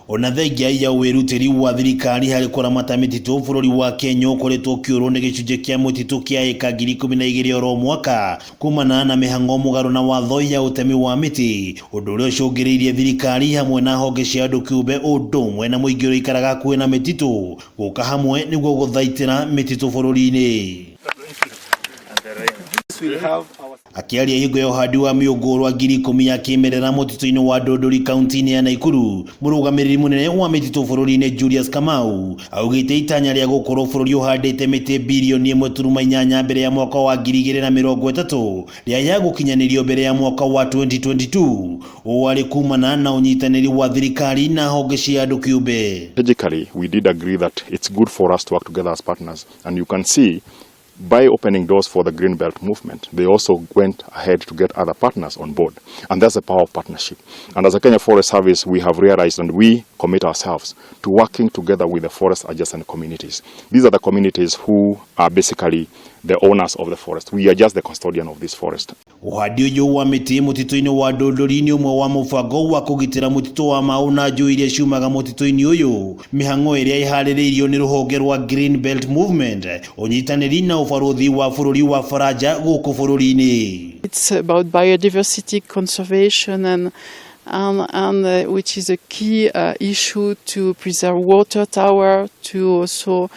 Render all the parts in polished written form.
Ona thengia ya wĩrutĩri wa thirikari harĩ kũramata mĩtitũ, bũrũri wa Kenya ũkoretwo ũkĩũrwo nĩ gĩcunjĩ kĩa mũtitũ kĩa ĩka 12,000 oro mwaka kumana na mĩhang'o mũgarũ na watho ya ũtemi wa mĩtĩ, ũndũ ũrĩa ũcũngĩrĩirie thirikari hamwe na honge cia andũ kĩũmbe ũndũ ũmwe na mũingĩ ũrĩa ũikaraga hakuhĩ na mĩtitũ gũka hamwe nĩguo gũthaitĩra mĩtitũ bũrũri-inĩ. Akĩaria hingo ya ũhandi wa mĩũngũrwa 10,000 ya kĩmerera mũtitũ-inĩ wa Ndũndũri kaunti-inĩ ya Naikuru, mũrũgamĩrĩri mũnene wa mĩtitũ bũrũri-inĩ Julius Kamau augĩte itanya rĩa gũkorwo bũrũri ũhandĩte mĩtĩ 1.8 birioni mbere ya mwaka wa 2030 rĩaya gũkinyanĩrio mbere ya mwaka wa 2022, ũũ arĩ kumana na ũnyitanĩri wa thirikari na honge cia andũ kĩũmbe. Strategically, we did agree that it's good for us to work together as partners. And you can see by opening doors for the Green Belt movement, they also went ahead to get other partners on board. And that's the power of partnership. And as a Kenya Forest Service, we have realized and we commit ourselves to working together with the forest adjacent communities. These are the communities who are basically the owners of the forest. We are just the custodian of this forest. Ũhandi ũyũ wa mĩtĩ mũtitũ-inĩ wa Ndũndũri nĩ ũmwe wa mũbango wa kũgitĩra mũtitũ wa Mau na njũĩ iria ciumaga mũtitũ-inĩ ũyũ, mĩhang'o ĩrĩa ĩharĩrĩirio nĩ rũhonge rwa Green Belt Movement, ũnyitanĩri na ũbarũthi wa bũrũri wa Faranja gũkũ bũrũri-inĩ. It's about biodiversity conservation and which is a key issue to preserve water tower, to also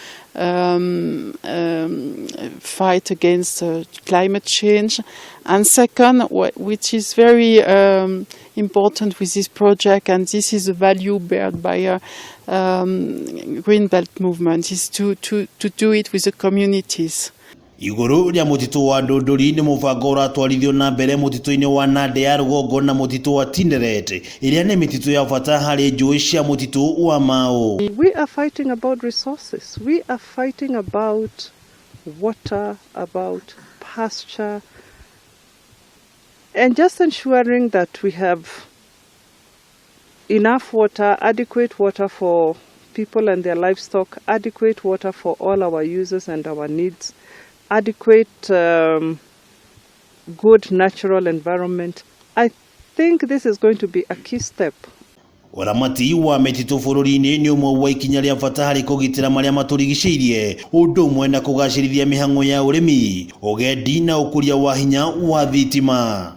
fight against climate change. And second, which is very important with this project, and this is a value bared by a Green Belt movement, is to do it with the communities. Igũrũ rĩa mũtitũ wa Ndũndũri nĩ mũbango ũratwarithio na mbere mũtitũ-inĩ wa Nandi ya rũgongo na mũtitũ wa Tinderet, ĩrĩa nĩ mĩtitũ ya bata harĩ njũĩ cia mũtitũ wa Mau. We are fighting about resources. We are fighting about water, about pasture, and just ensuring that we have enough water, adequate water for people and their livestock, adequate water for all our uses and our needs, adequate good natural environment. I think this is going to be a key step. Ũramati wa mĩtitũ bũrũri-inĩ nĩ ũmwe wa ikinya rĩa bata harĩ kũgitĩra marĩa matũrigicĩirie, ũndũ ũmwe na kũgacĩrithia mĩhang'o ya ũrĩmi, ũgendi na ũkũria wa hinya wa thitima.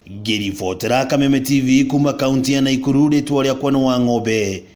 Ngĩribotera Kameme TV kuma kaunti ya Naikuru, rĩtwa rĩakwa nĩ wa Ng'ombe.